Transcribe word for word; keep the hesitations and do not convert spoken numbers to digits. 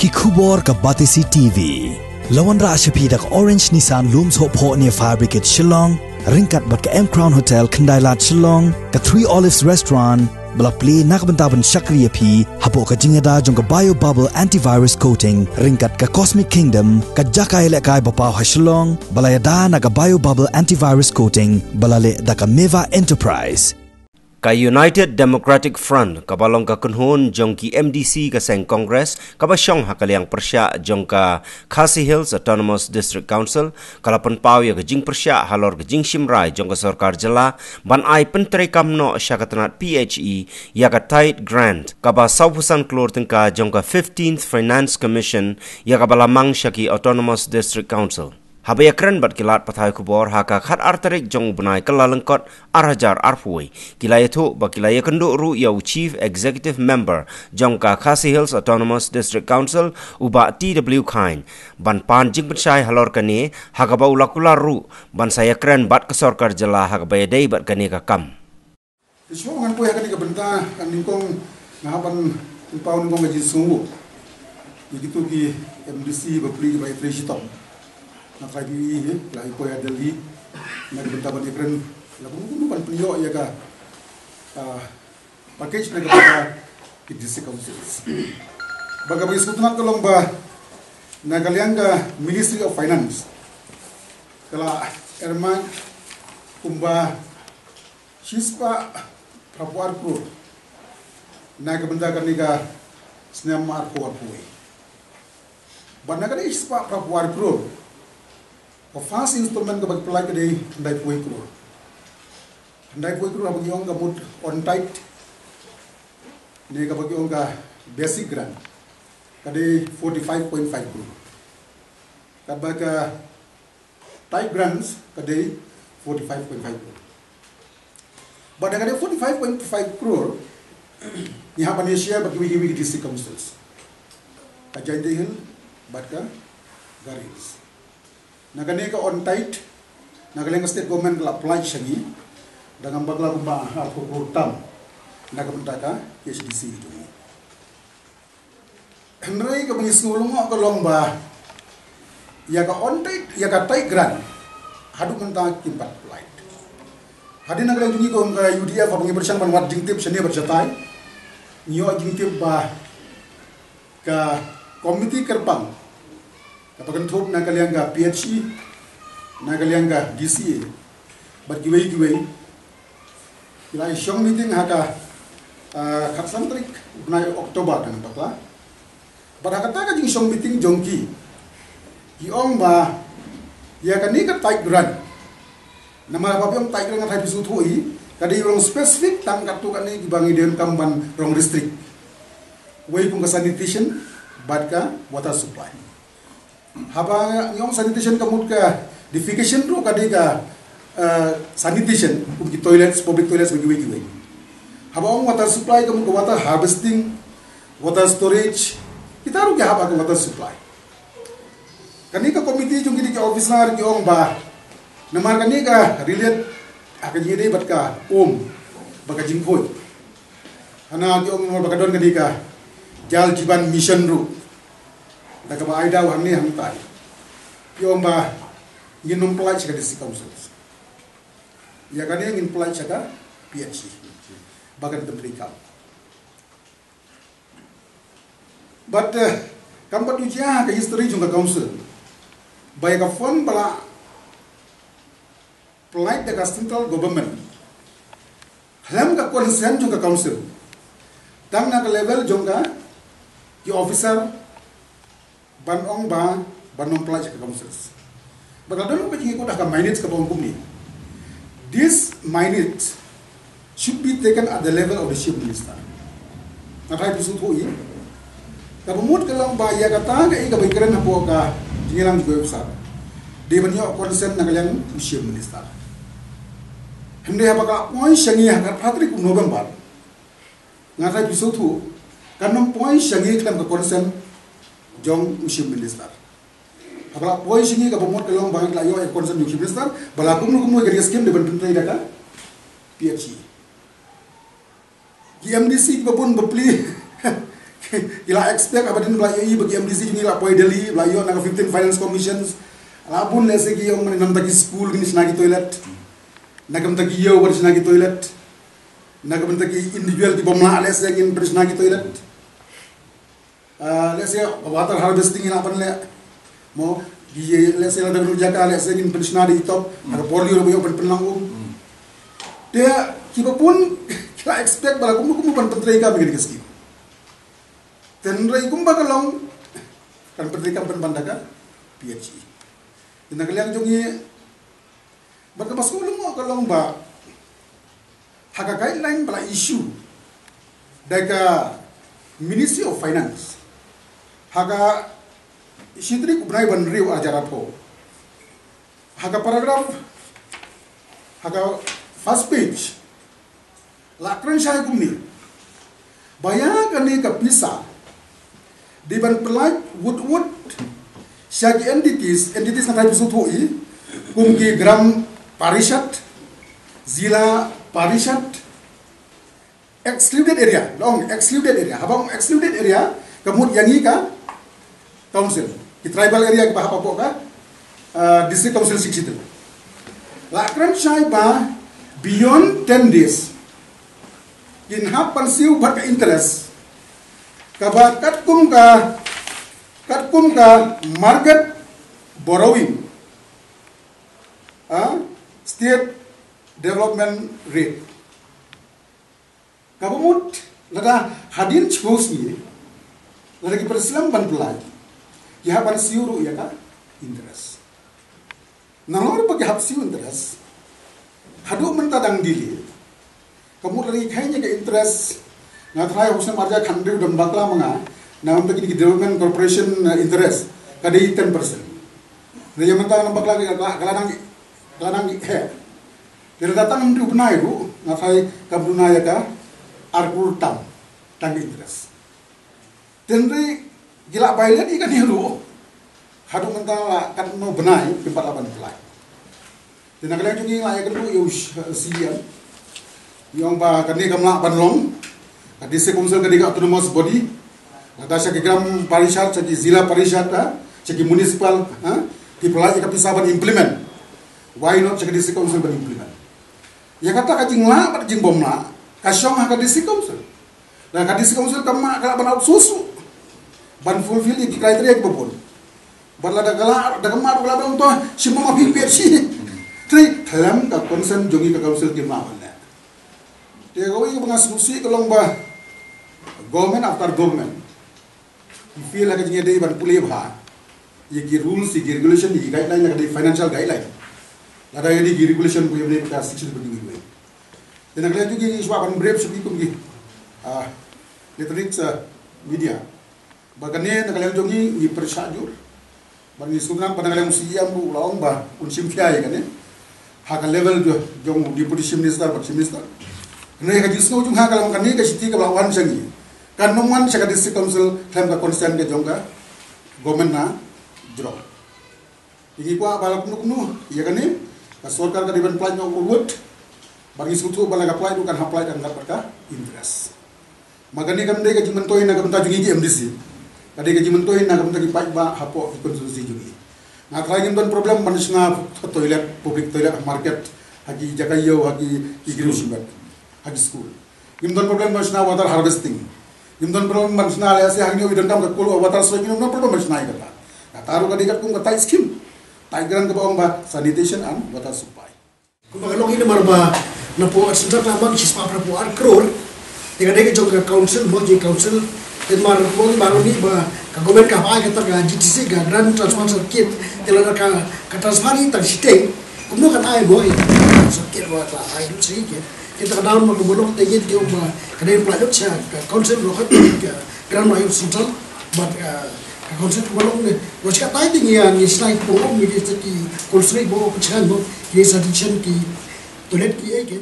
Ki khubor ka Batesi T V. La wanrah sha phi da ka Orange Nissan Lum Sohphoh near Fire Brigade Shillong, ryngkat bad ka M Crown Hotel Khyndai Lad Shillong, ka Three Olives Restaurant, ba la plie na ka bynta ban shakri ïa phi hapoh ka jingïada jong ka Bio Bubble Antivirus Coating, ryngkat ka Cosmic Kingdom, ka jaka ïalehkai ba paw ha Shillong, ba la ïada na ka Bio Bubble Antivirus Coating, ba la leh da ka Meva Enterprise. Ka United Democratic Front, kaba long ka kynhun jong ki M D C ka seng Congress, kaba shong ha ka liang pyrshah jong ka Khasi Hills Autonomous District Council, ka la pynpaw ïa ka jingpyrshah halor ka jingshim rai jong ka sorkar jylla ban ai pyntreikam noh sha ka tnat P H E ïa ka TIDE grant, kaba sawphew san klur tyngka jong ka fifteenth Finance Commission, ïa kaba la mang sha ki Autonomous District Council. Haba ïakren bad ki lad pathai khubor ha ka khatar tarik jong u bnai Kyllalyngkot ar hajar arphew wei, ki la ïathuh ba ki la ïakynduh ruh ïa u Chief Executive Member jong ka Khasi Hills Autonomous District Council, u Bah T W Chyne, ban pan jingpynshai halor kane, ha kaba u la kular ruh ban sa ïakren bad ka sorkar jylla ha kaba ïadei bad kane ka kam. Te shuwa ngan poi ha kane ka bynta, ka nyngkong nga hap ban pynpaw nyngkong ka jingsngewnguh ïa kito ki M D C bapli kiba ïatrei shitom. Nga trai phi ïohi, la i poi ha Delhi na ka bynta ban ïakren, la kumno kumno ban pynïoh ïa ka, ah, package na ka bynta ki district councils. Bad kaba ngi sngewtynnat ka long ba na ka liang ka Ministry of Finance, ka la earmark kumba shispah phraphew ar klur na ka bynta kane ka snem arphew arphew wei. Bad na kane shispah phraphew ar klur, ka first installment kaba ki pynlait ka dei khyndaiphew wei klur. Khyndaiphew wei klur haba ngi ong ka mut on-title ne kaba ki ong ka basic grant, ka dei forty-five point five klur. Katba ka title grants ka dei forty-five point five klur. Bad na ka dei forty-five point five klur, ngi hap ban ïa share bad kiwei kiwei ki district councils, ka Jaintia Hills bad ka Garo Hills. Na kane ka on-title, na ka liang ka state government ka la pynlait sha ngi da ngam bakla kumba arphew klur tam na ka bynta ka K H A D C jong ngi. Hynrei kaba ngi sngew lyngngoh ka long ba ïa ka on-title, ïa ka title grant, haduh mynta kim pat pynlait. Hadien na ka liang jong ngi kum ka U D F, haba ngi pyrshang ban wad jingtip shane bad shatai, ngi ïoh jingtip ba ka komiti kyrpang kaba kynthup na ka liang ka P H E, na ka liang ka D C A bad kiwei kiwei, ki la ïa shong meeting ha ka, ah, khatsan tarik u bnai October, tang bakla. Bad ha kata ka jingshong meeting jong ki, ki ong ba ïa kane ka title grant, namar haba phi ong title grant, nga tharai phi sngewthuh hi, ka dei ruh specific tang katto katne kiba ngi donkam ban rong restrict, wei kum ka sanitation bad ka water supply. Haba ngi ong sanitation ka mut ka defecation ruh ka dei ka, eh, sanitation, kum ki toilets, public toilets bad kiwei kiwei. Haba ong water supply ka mut ka water harvesting, water storage, kita ruh ki hap ha ka water supply. Kane ka komiti jong kine ki officer ki ong ba namar kane ka relate ha ka jingïadei bad ka um bad ka jingkhuid. Hana ki ong namar ba ka don kane ka Jal Jeevan Mission ruh, da kaba ai daw hangne hangtai. Ki ong ba ngin ym pynlait sha ka district councils. Ïa kane ngin pynlait sha ka P H E ba kan pyntreikam. Bad, eh, kam pat ju jia ha ka history jong ka council ba ïa ka fund ba la pynlait da ka central government khlem ka consent jong ka council, tang na ka level jong ka ki officer ban ong ba ban ym pynlait sha ka councils. Ba ka don ka jingkut ha ka minutes kaba ong kumne: "This minutes should be taken at the level of the Chief Minister." Nga tharai phi sngewthuh hi. Kaba mut ka long ba ïa kata kaei kaba kren hapoh ka jingïalang jong ka website, dei ban ïoh consent na ka liang u Chief Minister. Hynrei haba ka poi sha ngi ha ka khatphra tarik u November, nga tharai phi sngewthuh, kan ym poi sha ngi khlem ka consent jong u Chief Minister. Haba la poi sha ngi, kaba mut ka long ba ngi la ïoh ïa ka consent jong u Chief Minister ba la kumno kumno ïa ka scheme dei ban pyntreikam da ka P H E. Ki M D C kiba bun bapli, Ki la expect haba dien ba la ïohi ba ki M D C ki la poi Delhi, ba la ïoh na ka fifteen Finance Commissions. La bun lehse ki ïoh, mane, namar ki skul kin shna ki toilet, namar ki ïew ban shna ki toilet, namar ki individual ki bym lah lehse kin shna ki toilet. Ah, lehse water harvesting ïa la ban leh. Mo, ki lehse la da ka jaka lehse kin pynshna da i top, ha ka por lei ruh ba ïoh ban pynlang um. Te kiba bun ki la expect ba la kumno kumno ban pyntreikam ïa kane ka skim. Te hynrei kumba ka long, kan pyntreikam pynban da ka P H E. Te na ka liang jong ngi, bad kaba sngewlyngngoh ka long ba ha ka guideline ba la issue da ka Ministry of Finance ha ka shi tarik u bnai ba hynriew arhajar arphew, ha ka paragraph, ha ka first page, la kren shai kumne ba ïa kane ka pisa dei ban pyllait wut wut sha ki entities, entities nga tharai phi sngewthuh hi, kum ki Gram Parishad, Zila Parishad, excluded area, long excluded area. Haba ong excluded area, ka mut ïa ngi ka council, ki tribal area kiba hap hapoh ka, uh, district council sixty-two. La kren shai ba beyond ten days kin hap ban siew bad ka interest kaba katkum ka, katkum ka market borrowing, ah, state development rate. Kaba mut lada hadien shiphew sngi lada ki pynslem ban pyllait, ki hap ban siew ruh ïa ka interest. Nalor ba ki hap siew interest, haduh mynta dang delay. Ka mut lada ngi kheiñ ïa ka interest, nga tharai ha u snem arhajar khathynriew da bakla ma nga, na ka bynta kine ki development corporation, uh, interest ka dei ten percent. Hynrei ïa mynta nga bakla ka la, ka la nang, ka la nang heh. Te lada tang hynriew bnai ruh nga tharai kam duna ïa ka ar klur tam tang ka interest. Te hynrei ki la violate ïa kane ruh. Haduh mynta la katno bnai kim pat lah ban pyllait. Te na ka liang jong ngi nga ïakynduh ïa u C E M, ïa ong ba kane kam lah ban long. Ka District Council ka dei ka autonomous body. Lada sha ki Gram Parishad, sha ki Zila Parishad, ha, sha ki municipal, ha, ki pyllait ïa ka pisa ban implement, why not sha ka District Council ban implement? Ïa kata ka jinglah bad jingbymlah ka shong ha ka District Council. Lada ka District Council kam mad, ka lah ban outsource ban fulfill ïa ki criteria kiba bun. Bad lada ka lah, da kam mad ruh ka lah ban ong to, shim ma phi phi shi. Te khlem ka consent jong ngi ka council kim lah ban leh. Te kawei kaba nga sngewsih ka long ba government after government ki fail ha ka jingïadei ban pule bha ïa ki rules, ïa ki regulation, ïa ki guideline, ïa ka dei financial guideline. Lada ïa dei ki regulation ba ïa dei ka sixteen ba dei. Te na ka liang jong ngi ngi shu kwah ban brief sha phi kum ki, ah, electronics, ah, media, ba kane na ka liang jong ngi ngi pyrshah jur. Bad ngi sngewtynnat ba na ka liang u C E M ruh u la ong ba un shim khia ïa kane ha ka level jong, jong u Deputy Chief Minister bad Chief Minister. Hynrei ka jingsngew jong nga ka long kane ka shithi kaba la wan sha ngi kan ym wan sha ka District Council khlem ka consent ka jong ka government na jrong. Te ngi kwah ba la kumno kumno ïa kane ka sorkar ka dei ban pyllait noh wut wut. Bad ngi sngewthuh ba la ka pyllait ruh kan hap pyllait ryngkat bad ka interest. Ma kane kam dei ka jingmyntoi na ka bynta jong ngi ki M D C. Ka dei ka jingmyntoi na ka bynta ki paidbah hapoh ki constituency jong ngi. Nga tharai ngim don problem ban shna toilet, public toilet ha market, ha ki jaka ïew, ha ki, ki griew shimet, ha ki school. Ngim don problem ban shna water harvesting. Ngim don problem ban shna, lehse hangne i donkam ka kul water sewage, ngim don problem ban shna ïa kata. Kata ruh ka dei katkum ka tight scheme, tight grant kaba ong ba sanitation and water supply. Kumba ka long hi namar ba na pdeng central ka mang shispah phraphew ar klur. Te ka dei ka jong ka council, mo, jong council. Te namar mo, ba long hi ba ka government ka hap ai kata ka G T C, ka grant transfer certificate. Te lada ka, ka transfer hi tang shiteng, kumno kan ai, mo, certificate ba ka ai lut shi ke. Kita ka daw ma ka bulok te ngin, te ba ka dei pla lok cha ka council lok ka grant ma central, but, uh, ka council ka bulok ne. Wa cha tai te ngi, ngi snai pong om ngi te ki council bo ko chan bo ki sanitation ki toilet ki ai ke.